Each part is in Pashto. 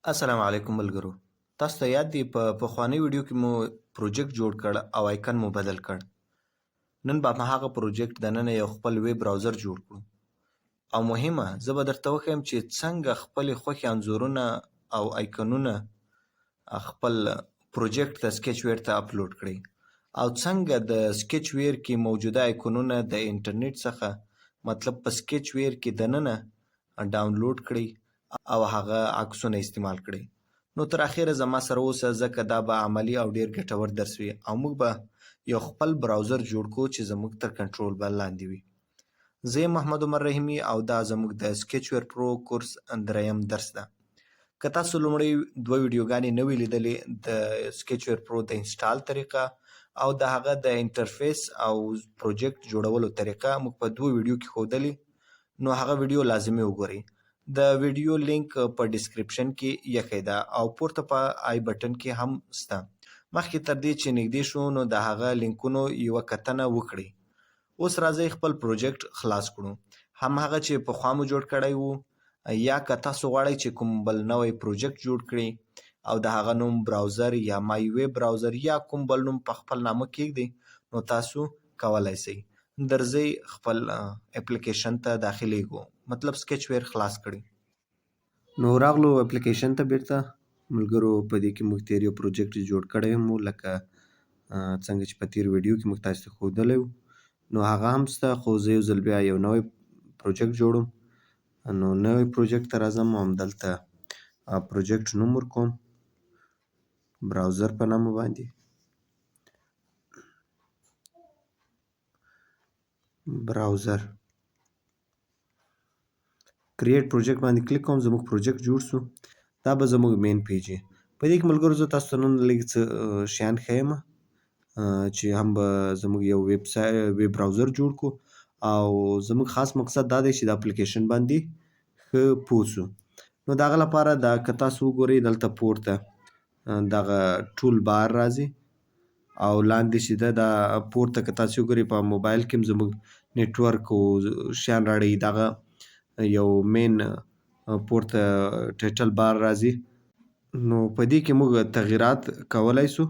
السلام علیکم ملګرو، تاسو ته یاد دي په پخوانۍ ویډیو کې مو پروجیکټ جوړ کړ او آیکن مو بدل کړ. نن به په هغه پروجیکټ دننه یو خپل ویب براوزر جوړ کړو، او مهمه زه به درته وښیم چې څنګه خپلې خوښې انځورونه او آیکنونه خپل پروجیکټ ته سکیچ ویر ته اپلوډ کړئ، او څنګه د سکیچ ویر کې موجوده آیکونونه د انټرنیټ څخه، مطلب په سکیچ ویر کې دننه ډاونلوډ کړئ او هغه عکسونه استعمال کړئ. نو تر اخره زما سره اوسه، ځکه دا به عملي او ډیر ګټور درس وي، او موږ به یو خپل براوزر جوړ کړو چې زموږ تر کنټرول به لاندې وي. زه یم محمد عمر رحیمي او دا زموږ د سکیچ ویر پرو کورس دریم درس ده. که تاسو لومړۍ دوه ویډیوګانې نه وي لیدلې، د سکیچ ویر پرو د install طریقه او د هغه د interface او پروجیکټ جوړولو طریقه موږ په دوو ویډیو کې ښودلې، نو هغه ویډیو لازمي وګورئ. د ویډیو لینک په description کې ایښی ده او پورته په i button کې هم سته. مخکې تر دې چې نږدې شو، نو د هغه لینکونو یوه کتنه وکړئ. اوس راځئ خپل پروجیکټ خلاص کړو، هم هغه چې پخوا مو جوړ کړی وو، یا که تاسو غواړئ چې کوم بل نوی پروجیکټ جوړ کړئ او د هغه نوم browser یا my web browser یا کوم بل نوم په خپل نامه کیږدئ، نو تاسو کولای شئ. درځئ خپل اپلیکیشن ته داخلیږو، مطلب سکیچ ویر خلاص کړئ. نو راغلو اپلیکیشن ته بیرته ملګرو. په دې کې موږ تېر یو پروجیکټ جوړ کړی هم و، لکه څنګه چې په تېر ویډیو کې موږ تاسو ته ښودلی و، نو هغه هم شته، خو زه یو ځل بیا یو نوی پروجیکټ جوړوم. نو نوی پروجیکټ ته راځم او همدلته پروجیکټ نوم ورکوم، browser په نامه باندې، browser. Create project باندې کلیک کوم، زموږ پروجیکټ جوړ سو. دا به زموږ main page وي. په دې کې ملګرو زه تاسو ته نن لږ څه شیان ښیم چې هم به زموږ یو ویب ویب براوزر جوړ کړو، او زموږ خاص مقصد دا دی چې د اپلیکیشن باندې ښه پوه سو. نو د هغه لپاره دا که تاسو وګورئ، دلته پورته دغه tool bar راځي او لاندې چې ده، دا پورته که تاسو وګورئ، په موبایل کې هم زموږ network او شیان راړي، دغه یو main پورته title bar راځي. نو په دې کې موږ تغیرات کولای سو،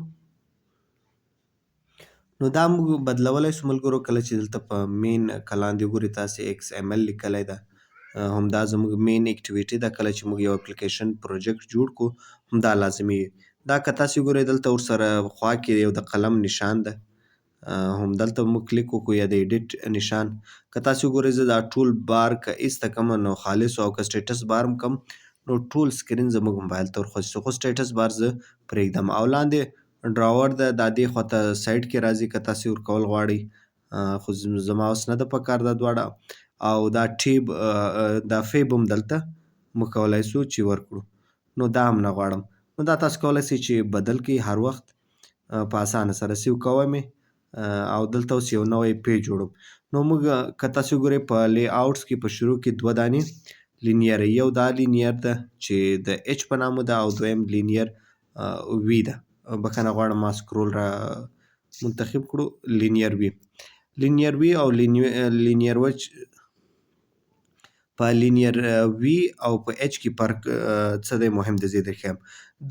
نو دا موږ بدلولای سو ملګرو. کله چې دلته په main که لاندې وګورئ تاسې، XML لیکلی ده، همدا زموږ main activity ده. کله چې موږ یو اپلیکیشن پروجیکټ جوړ کړو، همدا لازمي وي. دا که تاسې وګورئ، دلته ورسره خوا کې یو د قلم نشان ده، همدلته موږ کلیک وکړو، یا د edit نشان. که تاسې وګورئ، زه دا tool bar که ایسته کړم نو خالص، او که status bar هم کم نو ټول screen زموږ موبایل ته ورخوځي، خو status bar زه پرېږدم. او لاندې drawer ده، دا دې خواته side کې راځي که تاسې ورکول غواړئ، خو زما اوس نه ده پکار دا دواړه. او دا tab، دا فیب هم دلته موږ کولای سو چې ورکړو، نو دا هم نه غواړم. نو دا تاسو کولای سئ چې بدل کړئ هر وخت په اسانه سره. save کوم او دلته اوس یو نوی page جوړوم. نو موږ که تاسو وګورئ، په layouts کې په شروع کې دوه دانې linear، یو دا linear ده چې د H په نامه ده او دویم linear V ده. بخښنه غواړم، ما scroll را منتخب کړو. linear V، linear V او linear وچ. په linear V او په H کې فرق څه دی؟ مهم دی، زه درښیم.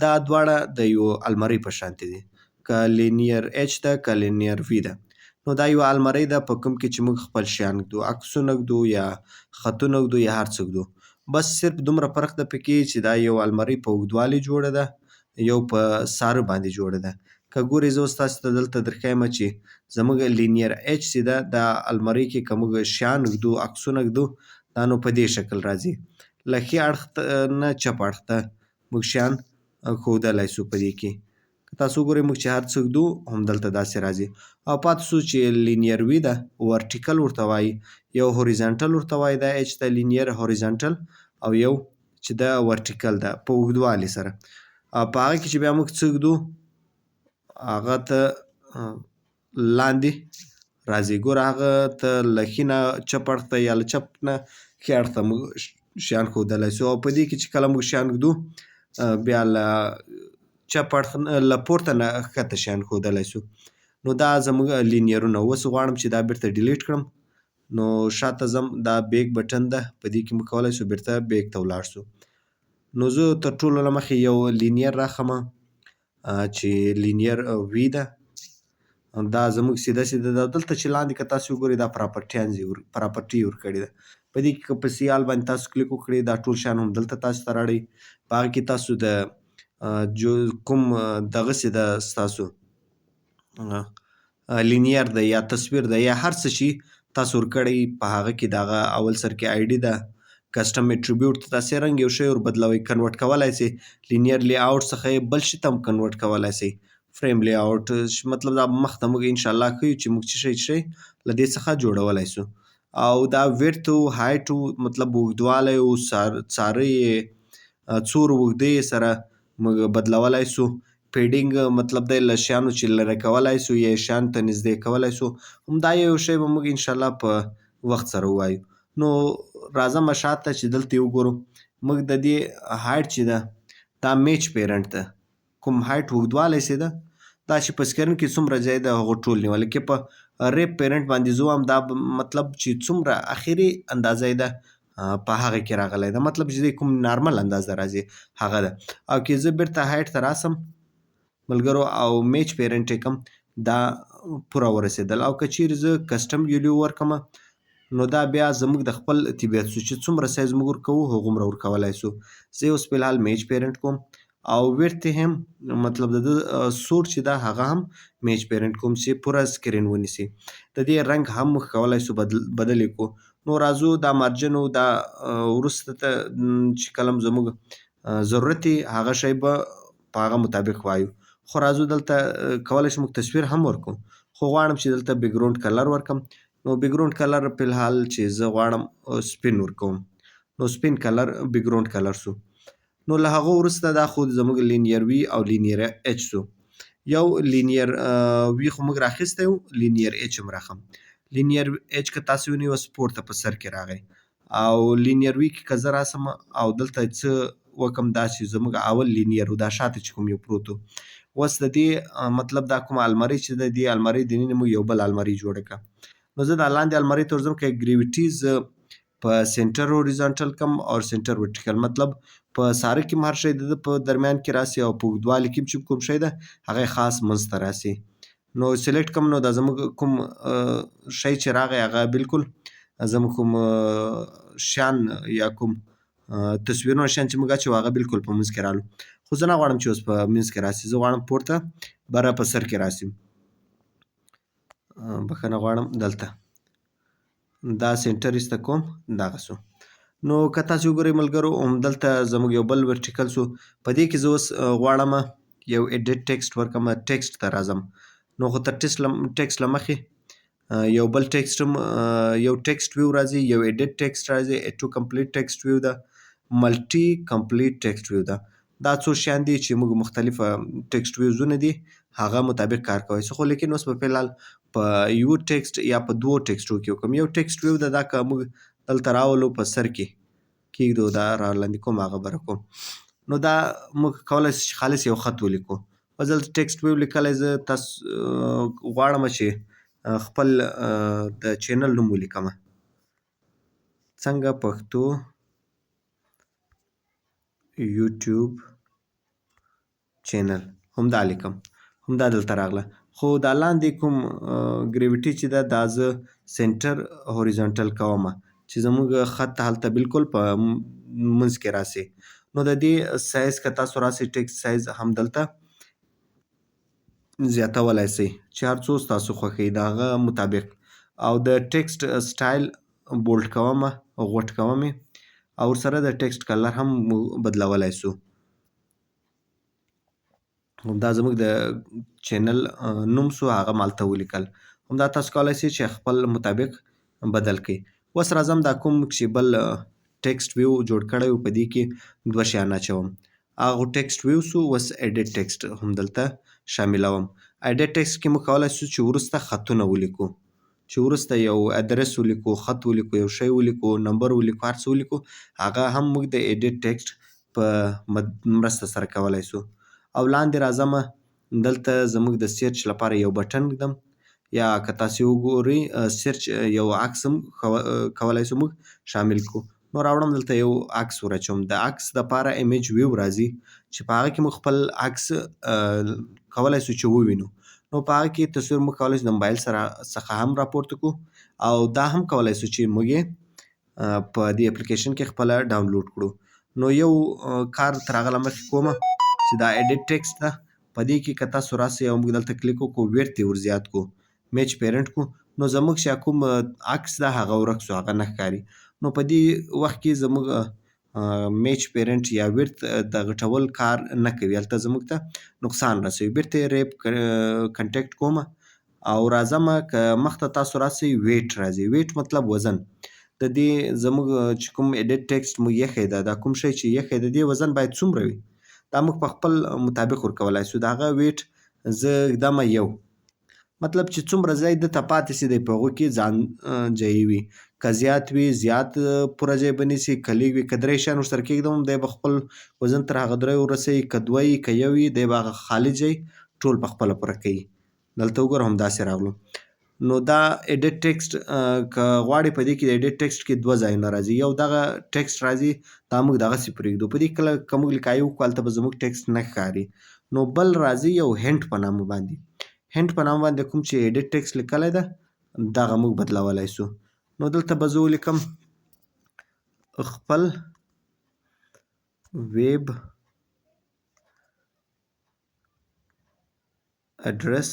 دا دواړه د یو المارۍ په شانتې دي، که linear H ده که linear V ده. نو دا یوه المارۍ ده په کوم کې چې موږ خپل شیان ږدو، عکسونه ږدو یا خطونه ږدو یا هر څه ږدو. بس صرف دومره فرق ده پکې چې دا یو المارۍ په اوږدوالي جوړه ده، یو په ساره باندې جوړه ده. که ګورئ، زه اوس تاسو ته دلته درښیم چې زموږ linear H چې ده، دا المارۍ کې که موږ شیان ږدو، عکسونه ږدو، دا نو په دې شکل راځي، له ښي اړخ نه چپ اړخ ته موږ شیان ښودلی سو. په دې کې که تاسو وګورئ، موږ چې هر څه ږدو همدلته داسې راځي. او پاتې سو چې linear V ده، vertical ورته وایي، یو horizontal ورته وایي دا H ته، linear horizontal، او یو چې ده vertical ده په اوږدوالي سره، او په هغه کې چې بیا موږ څه ږدو هغه ته لاندې راځي. ګوره، هغه ته له ښي نه چپ اړخ ته یا له چپ نه ښي اړخ ته موږ شیان ښودلی سو، او په دې کې چې کله موږ شیان ږدو بیا له چپ اړخ له پورته نه ښکته شیان ښودلی سو. نو دا زموږ linear ونه. اوس غواړم چې دا بیرته delete کړم، نو شاته ځم، دا back button ده، په دې کې موږ کولای سو بیرته back ته ولاړ سو. نو زه تر ټولو له مخې یو linear راخم چې linear وي ده. دا زموږ سیده سیده ده. دلته چې لاندې که تاسو وګورئ دا property ورکړې ده. په دې کې که په see all باندې تاسو کلیک وکړئ دا ټول شیان هم دلته تاسو ته راړي. په هغه کې تاسو د جو کوم دغسې ده ستاسو linear ده یا تصویر ده یا هر څه چې تاسو ورکړی په هغه کې د هغه اول سر کې ID ده. custom attribute ته تاسې رنګ یو شی ور بدلوئ، convert کولای سئ. linear layout څخه یې بل شي ته هم convert کولای سئ. frame layout مطلب دا مخته موږ انشاءالله ښیو چې موږ څه شی شی له دې څخه جوړولی سو. او دا width او height مطلب اوږدوالی او څاره یې څور اوږده یې سره موږ بدلولی سو. padding مطلب دی له شیانو چې لرې کولای سو یا شیانو ته نږدې کولای سو. همدا یو شی به موږ انشاءالله په وخت سره ووایو. نو راځم شاته چې دلته یې وګورو. موږ د دې height چې ده دا match parent ده، کوم height اوږدوالی چې ده دا چې په screen کې څومره ځای ده هغه ټول نیولی. که په wrap parent باندې زه وایم دا مطلب چې څومره اخري اندازه یې ده په هغه کې راغلی ده، مطلب چې کوم نارمل اندازه راځي هغه ده. او که زه بیرته height ته راسم ملګرو او match parent یې کم دا پوره ورسېدل. او که چیرې زه custom value ورکړم نو دا بیا زموږ د خپل طبیعت سو چې څومره سایز موږ ورکوو هغومره ورکولای سو. زه یې اوس فلحال match parent کوم او width هم مطلب د ده سور چې ده هغه هم match parent کوم چې پوره screen ونیسي. د دې رنګ هم موږ کولای سو بدل یې کړو. نو راځو دا margin او دا وروسته ته چې کله زموږ ضرورت وي هغه شی به په هغه مطابق وایو. خو راځو دلته کولی شو موږ تصویر هم ورکړو، خو غواړم چې دلته background color ورکړم. نو background color فلحال چې زه غواړم سپین ورکوم، نو سپین color background color سو. نو له هغه وروسته دا خو زموږ linear وي او linear h سو. یو linear وي خو موږ راخیستی و، linear h هم راخم. linear h که تاسو وینئ اوس پورته په سر کې راغی. او linear وي کې که زه راسم او دلته څه وکم دا چې زموږ اول linear و دا شاته چې کوم یو پروت و اوس د دې مطلب دا کومه المارۍ چې ده دې المارۍ دننه موږ یو بل المارۍ جوړه کړه. نو زه دا لاندې المارۍ ته ورځم که gravity زه په center horizontal کم او center vertical، مطلب په ساره کې هم هر شی د ده په درمیان کې راسي او په اوږدوالي کې چې کوم شی ده هغه یې خاص منځ ته راسي. نو select کم نو دا زموږ کوم شی چې راغی هغه بالکل زموږ کوم شیان یا کوم تصویرونه شیان چې موږ اچوو هغه بالکل په منځ کې رالو. خو زه نه غواړم چې اوس په منځ کې راسي، زه غواړم پورته بره په سر کې راسي. بښنه غواړم دلته دا center ایسته کوم دغه سو. نو که تاسو وګورئ ملګرو همدلته زموږ یو بل vertical سو. په دې کې زه اوس غواړم یو edit text ورکړم، text ته راځم. نو خو تر text له مخې یو بل text هم یو text view راځي، یو edit text راځي، auto complete text view ده، multi complete text view ده. دا څو شیان دي چې موږ مختلفه text views ونه دي هغه مطابق کار کوی سو. خو لیکن اوس به فلحال په یو text یا په دوو text و کې وکړم. یو text view ده دا که موږ دلته راولو په سر کې کېږدو دا رالاندې کوم هغه بره کوم. نو دا موږ کولی شو چې خالص یو خط ولیکو. اوس دلته text view لیکلی زه تاسو غواړم چې خپل د channel نوم ولیکم، څنګه پښتو یوټیوب channel همدا لیکم، همدا دلته راغله. خو دا لاندې کوم gravity چې ده دا زه center horizontal کوم چې زموږ خط هلته بالکل په منځ کې راسي. نو د دې سایز که تاسو راسئ text size هم دلته زیاتولای سئ چې هر څو ستاسو خوښ وي د هغه مطابق. او د text style bold کوم، غوټ کوم یې او ورسره د text color هم بدلولای سو. همدا زموږ د channel نوم سو هغه ما هلته ولیکل. همدا تاسو کولای سئ چې خپل مطابق بدل کړئ. اوس راځم دا کوم چې بل text view جوړ کړی و په دې کې دوه شیان اچوم. هغه text view سو، اوس edit text هم دلته شاملوم. edit text کې موږ کولای سو چې وروسته خطونه ولیکو، چې وروسته یو ادرس ولیکو، خط ولیکو، یو شی ولیکو، نمبر ولیکو، هر څه ولیکو، هغه هم موږ د edit text په مرسته سره کولای سو. او لاندې راځم دلته زموږ د search لپاره یو button ږدم، یا که تاسې وګورئ search یو عکس هم کولای سو موږ شامل کړو. نو راوړم دلته یو عکس ور اچوم. د عکس دپاره image view راځي چې په هغه کې موږ خپل عکس کولای شو چې ووینو. نو په هغه کې تصویر موږ کولای شو د موبایل سره څخه هم راپورته کړو، او دا هم کولای شو چې موږ یې په دې اپلیکیشن کې خپله ډاونلوډ کړو. نو یو کار تر هغه له مخې کومه چې دا edit text ده، په دې کې که تاسو راسئ او موږ دلته کلیک وکړو، width یې ور زیات کړو، match parent کړو، نو زموږ چې کوم عکس ده هغه ورک شو، هغه نه ښکاري. نو په دې وخت کې زموږ match parent یا width د غټول کار نه کوي، هلته زموږ ته نقصان رسوي. بیرته یې wrap content کومه او راځمه. که مخته تاسو راسئ weight راځي، weight مطلب وزن. د دې زموږ چې کوم edit text موږ ایښی ده، دا کوم شی چې ایښی د دې وزن باید څومره وي، دا موږ په خپل مطابق ورکولای شو. د هغه weight زه ږدمه یو، مطلب چې څومره ځای ده ته پاتې سي دی په هغو کې ځان ځایوي. که زیات وي زیات پوره ځای به نیسي، که لږ وي که درې شیان ورسره کېږدم هم دی به خپل وزن تر هغه دریو ورسوي، که دوه وي که یو وي دی به هغه خالي ځای ټول په خپله پوره کوي. دلته وګوره همداسې راغلو. نو دا edit text که غواړې په دې کې د edit text کې دوه ځایونه راځي، یو دغه text راځي دا موږ دغسې پرېږدو، په دې کله که موږ لیکایي وکړو هلته به زموږ text نه ښکاري. نو بل راځي یو hint په نامه باندې، hint په نامه باندې کوم چې edit text لیکلی ده دغه موږ بدلولی شو. نو دلته به زه ولیکم خپل ویب ادرس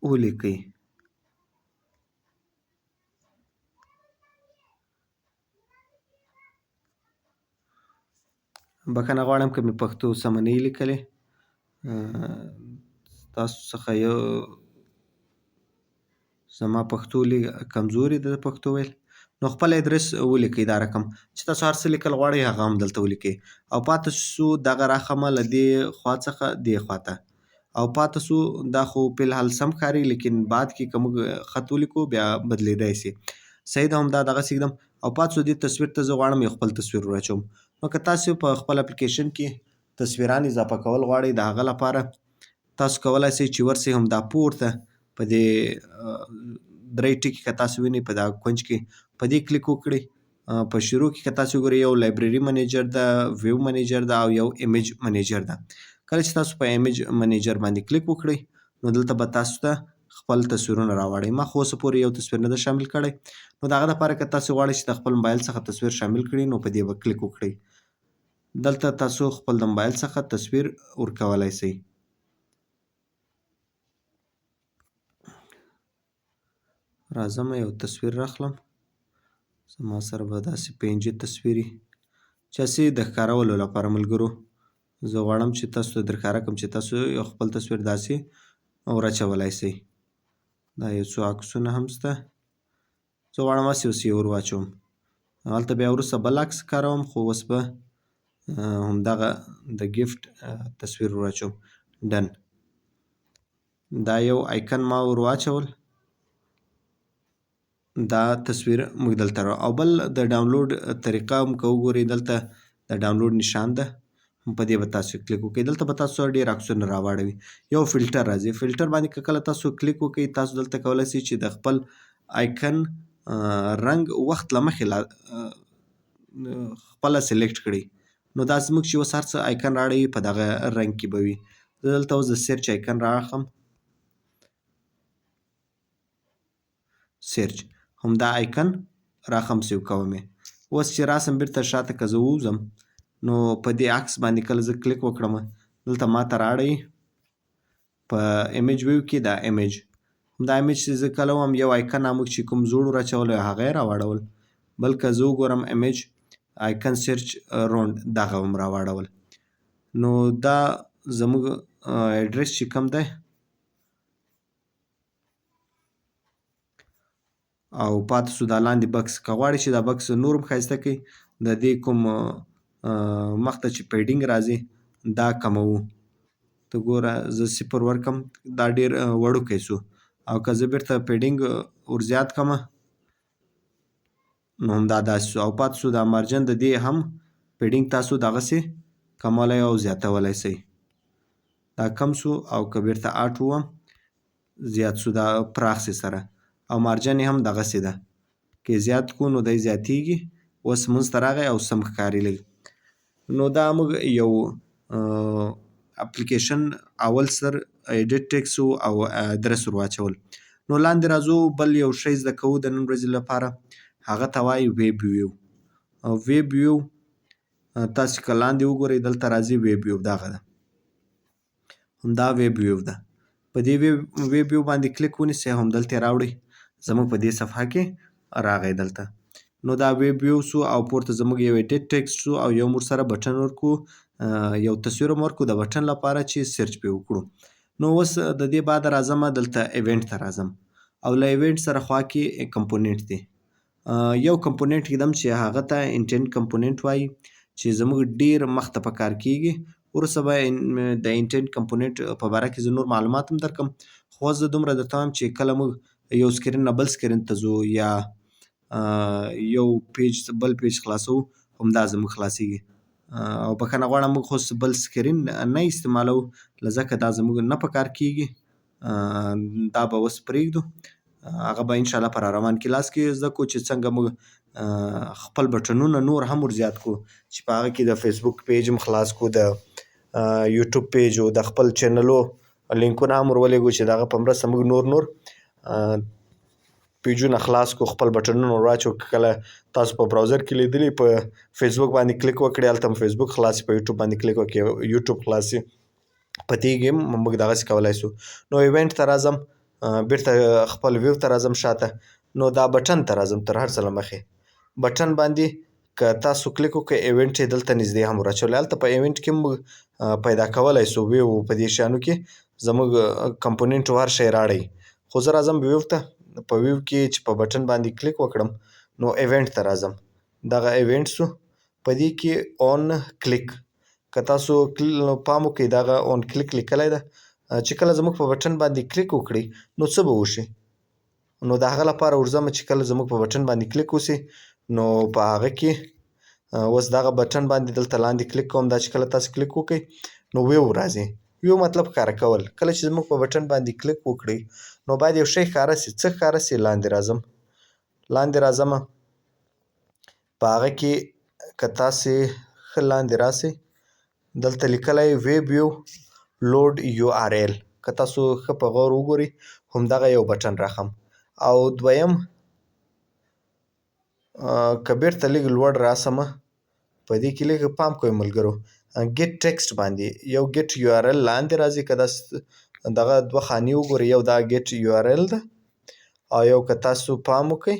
ولیکئ. بښنه غواړم که مې پښتو سمه نه وي لیکلې، تاسو څخه یو زما پښتو لږ کمزورې ده د پښتو ویل. نو خپل ادرس ولیکئ، دا رقم چې تاسو هر څه لیکل غواړئ هغه هم دلته ولیکئ. او پاتې شو دغه راخمه له دې خوا څخه دې خوا ته، او پاتې شو دا خو فی الحال سم ښکاري، لیکن بعد کې که موږ خط ولیکو بیا بدلېدای شي. صحیح ده، همدا دغسې ږدم. او پاتې شو دې تصویر ته زه غواړم یو خپل تصویر ور اچوم. نو که تاسو په خپل اپلیکیشن کې تصویران اضافه کول غواړئ د هغه لپاره تاسو کولای شئ چې ورسئ همدا پورته په دې درې ټکي که تاسو وینئ په دا کنج کې په دې کلیک وکړئ. په شروع کې که تاسو وګورئ یو library manager ده، view manager ده او یو image manager ده. کله چې تاسو په image manager باندې کلیک وکړئ نو دلته به تاسو ته خپل تصویرونه راواړئ. ما خو اوسه پورې یو تصویر نه ده شامل کړی، نو د هغه دپاره که تاسو غواړئ چې د خپل موبایل څخه تصویر شامل کړئ نو په دې به کلیک وکړئ. دلته تاسو خپل د موبایل څخه تصویر ورکولای شئ. راځم یو تصویر راخلم، زما سره به داسې PNG تصویر وي چې هسې د ښکارولو لپاره ملګرو زه غواړم چې تاسو ته درښکاره کړم چې تاسو یو خپل تصویر داسې ور اچولای شئ. دا یو څو عکسونه هم شته، زه غواړم هسې اوس یې ور واچوم، هلته بیا وروسته بل عکس کاروم، خو اوس به همدغه د gift تصویر ور واچوم. Done. دا یو icon ما ور واچول، دا تصویر موږ دلته را او بل د ډاونلوډ طریقه هم که وګورئ دلته د ډاونلوډ نشان ده، هم په دې به تاسو کلیک وکړئ. دلته به تاسو ډېر عکسونه راواړوي. یو فلټر راځي، فلټر باندې که کله تاسو کلیک وکړئ تاسو دلته کولی شئ چې د خپل icon رنګ وخت له مخې خپله select کړئ. نو دا زموږ چې اوس هر څه icon راړوي په دغه رنګ کې به وي. زه دلته اوس د search icon رااخلم، search همدا icon راخم save کوم یې. اوس چې راسم بیرته شاته که زه ووځم نو په دې عکس باندې کله زه کلیک وکړم دلته ماته راړوي په image view کې دا image، همدا image چې زه کله وم یو icon موږ چې کوم زوړ ور اچولی هغه یې راواړول، بل که زه وګورم image icon search round دغه هم راواړول. نو دا زموږ ادرس چې کوم دی او پاتې شو دا لاندې box، که غواړئ چې دا box نور هم ښایسته کړئ د دې کوم مخته چې padding راځي دا کموو. ته ګوره زه صفر ورکم دا ډېر وړوکی شو، او که زه بیرته padding ور زیات کړم نو همدا داسې شو. او پاتې شو دا margin د دې هم padding تاسو دغسې کمولی او زیاتولی شئ. دا کم شو او که بیرته auto وم زیات سو، دا پراخ سي سره، او margin یې هم دغسې ده، که یې زیات کړو نو دی زیاتیږي. اوس منځ ته راغی او سم ښکاري لږ. نو دا موږ یو اپلیکیشن اول سر edit text او ادرس ور واچول. نو لاندې راځو، بل یو شی زده کوو د نن ورځې لپاره، هغه ته وایي web view. Web view تاسو که لاندې وګورئ دلته راځي web view، دغه ده، همدا web view ده. په دې web view باندې کلیک ونیسئ، همدلته یې راوړئ، زموږ په دې صفحه کې راغی دلته. نو دا web view سو او پورته زموږ یو edit text سو او یو مور سره button ورکو، یو تصویر هم ورکو د button لپاره چې search پرې وکړو. نو اوس د دې بعد راځم دلته event ته راځم او له event سره خوا کې component دی. یو component ږدم چې هغه ته intent component وایي، چې زموږ ډیر مخته په کار کیږي. وروسته به د intent component په باره کې زه نور معلومات هم درکړم، خو اوس زه دومره درته وایم چې کله موږ یو screen نه بل screen ته ځو یا یو page بل page خلاصوو، همدا زموږ خلاصیږي. او بښنه غواړم موږ خو اوس بل screen نه استعمالوو، ځکه دا زموږ نه په کار کیږي، دا به اوس پرېږدو، هغه به انشاءالله په روان کلاس کې زده کړو چې څنګه موږ خپل button ونه نور هم ور زیات کړو، چې په هغه کې د فیسبوک page هم خلاص کړو، د یوټیوب page او د خپل channel و لینکونه هم ور ولېږو، چې د هغه په مرسته موږ نور نور page ونه خلاص کړو، خپل button ونه ور واچو. که کله تاسو په browser کې لیدلي په فیسبوک باندې کلیک وکړئ، هلته هم فیسبوک خلاص شي، په یوټیوب باندې کلیک وکړئ یوټیوب خلاص شي، په دې کې هم موږ دغسې کولای شو. نو event ته راځم، بیرته خپل view ته راځم شاته، نو دا button ته راځم. تر هر څه له مخې button باندې که تاسو کلیک وکړئ event یې دلته نږدې هم ور اچولی، هلته په event کې موږ پیدا کولای شو view. په دې شیانو کې زموږ component هر شی راړی، خو زه راځم view ته. په view کې چې په button باندې کلیک وکړم نو event ته راځم، دغه event سو. په دې کې on click، که تاسو پام وکړئ دغه on click لیکلی ده، چې کله زموږ په button باندې کلیک وکړئ نو څه به وشي؟ نو د هغه لپاره ورځم چې کله زموږ په button باندې کلیک وشي نو په هغه کې اوس دغه button باندې دلته لاندې کلیک کوم، دا چې کله تاسو کلیک وکړئ نو view راځي. view مطلب ښکاره کول. کله چې زموږ په button باندې کلیک وکړئ نو باید یو شی ښکاره شي. څه ښکاره شي؟ لاندې راځم، لاندې راځم، په هغه کې که تاسې ښه لاندې راسئ دلته لیکلی web view load URL، که تاسو ښه په غور وګورئ همدغه یو button راخم. او دویم که بیرته لږ لوړ راسم، په دې کې لږ پام کوئ ملګرو، get text باندې یو get URL لاندې راځي. که دغه دوه خانې وګورئ، یو دا get URL ده او یو که تاسو پام وکئ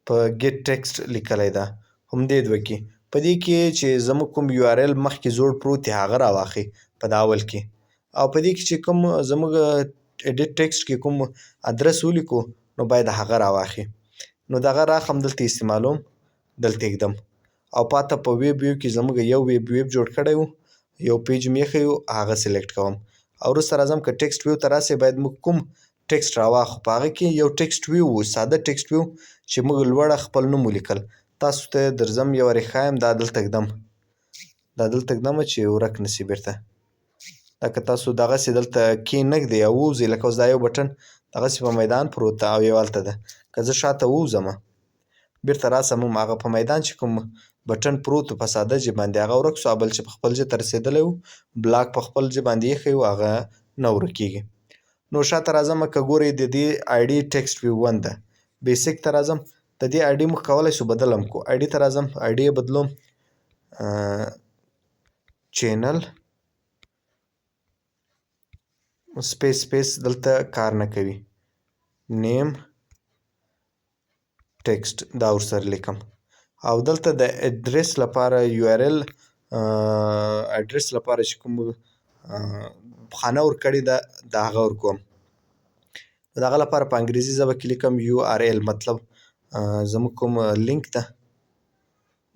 په get text لیکلی ده، همدې دوه کې. په دې کې چې زموږ کوم URL مخکې زوړ پروت دی هغه راواخلي په دا اول کې، او په دې کې چې کوم زموږ edit text کې کوم ادرس ولیکو نو باید هغه راواخلي. نو دغه راخم دلته استعمالوم، دلته ږدم. او پاته په web view کې زموږ یو web view جوړ کړی و، یو page مې ایښی و، هغه select کوم. او وروسته راځم که text view ته راسئ باید موږ کوم text راواخلو، په هغه کې یو text view و، ساده text view چې موږ لوړه خپل نوم ولیکل. تاسو ته درځم یو وارې ښایم، دا دلته ږدم، دا دلته ږدم چې ورک نه شي بیرته. دا که تاسو دغسې دلته کې نه ږدئ او ووځئ، لکه اوس دا یو button دغسې په میدان پروت ده او یو هلته ده، که زه شاته ووځم بیرته راسم هم هغه په میدان چې کوم button پروت و په ساده ژبه باندې هغه ورک شو، بل چې په خپل ځای ته رسېدلی و block په خپل ځای باندې ایښی و هغه نه ورکېږي. نو شاته راځم، که ګورئ د دې ID text view one ده، basic ته راځم، د دې ID موږ کولی شو بدل هم کړو. ID ته راځم، ID یې بدلوم، channel space space دلته کار نه کوي، name text دا ورسره لیکم. او دلته د ادرس لپاره URL ادرس لپاره چې کوم خانه ورکړې ده دا هغه ورکوم. د هغه لپاره په انګریزي ژبه کې لیکم URL، مطلب زموږ کوم لینک ده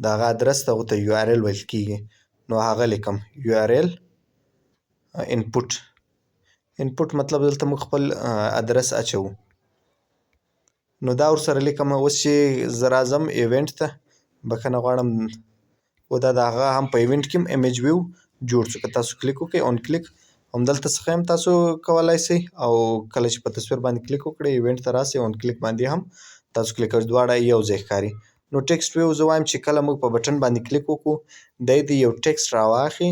د هغه ادرس ته هغو ته URL ویل کېږي، نو هغه لیکم URL input. input مطلب دلته موږ خپل ادرس اچوو، نو دا ورسره لیکم. اوس چې زه راځم event ته، بښنه غواړم، و دا د هغه هم په event کې هم image view جوړ شو. که تاسو کلیک وکړئ on click همدلته څخه هم تاسو کولای شئ او کله چې په تصویر باندې کلیک وکړئ، event ته راسئ، on click باندې هم تاسو کلیک کوئ، دواړه یو ځای ښکاري. نو text view زه وایم چې کله موږ په button باندې کلیک وکړو، دی دې یو text راواخلي،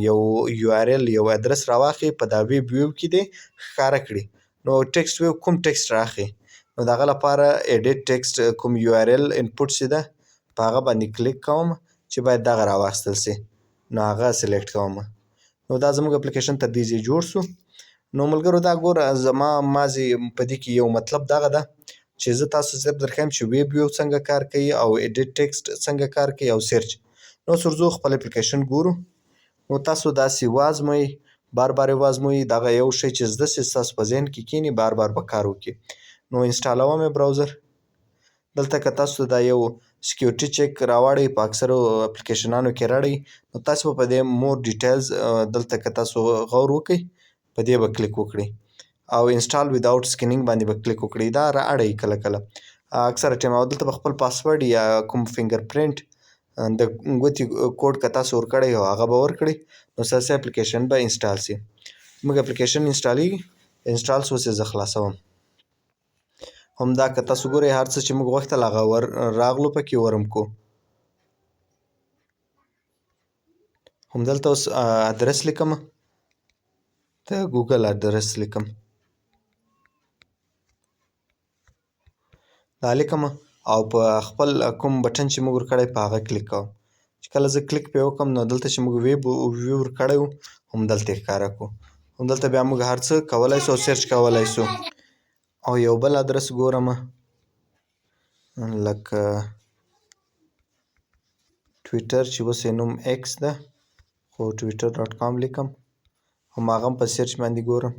یو URL، یو ادرس راواخلي، په دا web view کې دې ښکاره کړي. نو text view کوم text راخي؟ نو د هغه لپاره edit text کوم URL input چې ده، په هغه باندې کلیک کوم چې باید دغه راواخیستل سي، نو هغه select کوم. نو دا زموږ اپلیکیشن تر دې ځای جوړ سو. نو ملګرو، دا ګوره، زما مازې په دې کې یو مطلب دغه ده چې زه تاسو صرف درښیم چې web view څنګه کار کوي او edit text څنګه کار کوي او search. نو اوس ورځو خپل اپلیکیشن ګورو. نو تاسو داسې وازموئ، بار بار یې وازموئ. دغه یو شی چې زده سي، ستاسو په ذهن کې کیني، بار بار به کار وکړي. نو install وم یې browser. دلته که تاسو دا یو security check راواړئ، په اکثرو اپلیکیشنانو کې راړئ، نو تاسو به په دې more details دلته که تاسو غور وکړئ، په دې به کلیک وکړئ او install without scanning باندې به کلیک وکړئ. دا را اړوي کله کله، اکثره ټایم. او دلته به خپل پاسورډ یا کوم finger print د ګوتې کوډ که تاسو ورکړی او هغه به ورکړئ، نو ستاسو اپلیکیشن به install سي. زموږ اپلیکیشن install یږي. Install سو، اوس یې زه خلاصوم. همدا که تاسو ګورئ، هر څه چې موږ غوښتل هغه ور راغلو، پکې ورم کو. همدلته اوس ادرس لیکم، د ګوګل ادرس لیکم، دا لیکم او په خپل کوم button چې موږ ورکړی په هغه کلیک کوم. چې کله زه کلیک پرې وکړم، نو دلته چې موږ web view ورکړی و، همدلته یې ښکاره کړو. همدلته بیا موږ هر څه کولای سو او search کولای سو. او یو بل ادرس ګورم، لکه ټویټر چې اوس یې نوم ایکس ده، خو twitter.com لیکم، هماغه هم په search باندې ګورم.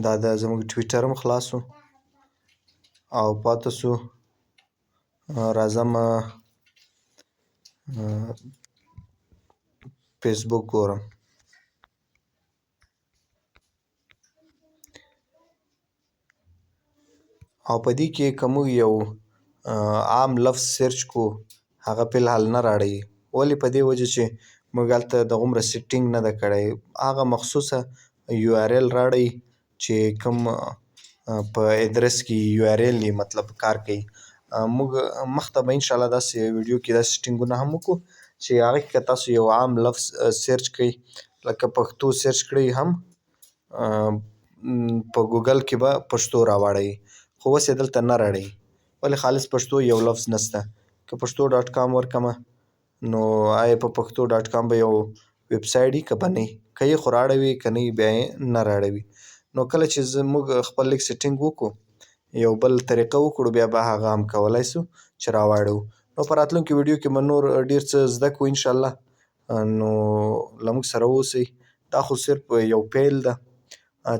دا د زموږ ټویټر هم خلاص سو او پاتې سو. راځم فیسبوک ګورم. او په دې کې که موږ یو عام لفظ search کو، هغه فی الحال نه راړوي. ولې؟ په دې وجه چې موږ هلته دغومره setting نه ده کړی. هغه مخصوصه URL راړوي چې کوم په ادرس کې URL یې مطلب کار کوي. موږ مخته به انشاءالله داسې ویډیو کې داسې setting ونه هم وکړو چې هغه کې که تاسو یو عام لفظ search کړئ، لکه پښتو search کړئ هم، په ګوګل کې به پښتو راواړوي، خو اوس یې دلته نه راړوي. ولې؟ خالص پښتو یو لفظ نشته. که پښتو.com ورکمه، نو آیا په پښتو.com به یو ویب سایټ که به نه؟ که یې خو راړوي، که نه بیا یې نه راړوي. نو کله چې موږ خپل لږ setting وکړو، یو بل طریقه وکړو، بیا به هغه هم کولای سو چې راواړو. نو په راتلونکي ویډیو کې به نور ډېر څه زده کړو انشاءالله. نو له موږ سره اوسئ. دا خو صرف یو پیل ده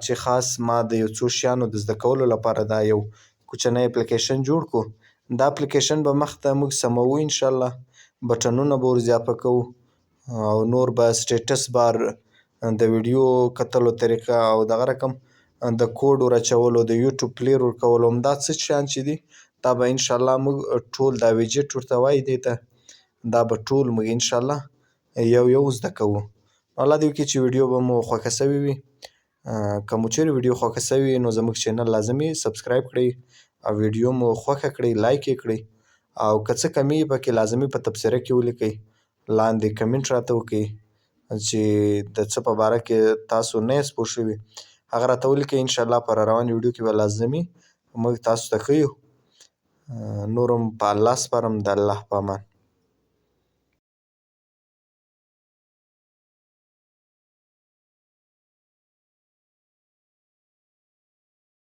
چې خاص ما د یو څو شیانو د زده کولو لپاره دا یو کوچنی اپلیکیشن جوړ کړو. دا اپلیکیشن به مخته موږ سموو انشاءالله، button ونه به ور اضافه کوو او نور به status bar، د ویډیو کتلو طریقه او دغه رقم د کوډ ور اچولو، د یوټیوب player ورکولو، همدا څه شیان چې دي، دا به انشاءالله موږ ټول، دا widget ورته وایي دې ته، دا به ټول موږ انشاءالله یو یو زده کوو. الله دې وکړي چې ویډیو به مو خوښه شوې وي. که مو چېرې ویډیو خوښه شوې وي، نو زموږ channel لازمي subscribe کړئ او ویډیو مو خوښه کړئ، like یې کړئ او که څه کمي پکې، لازمي په تبصره کې ولیکئ، لاندې کمنټ راته وکړئ چې د څه په باره کې تاسو نه یاست پوه شوي، هغه راته ولیکئ. انشاءالله په روانې ویډیو کې به لازمي موږ تاسو ته ښیو. نور هم په الله سپارم، د الله په امان.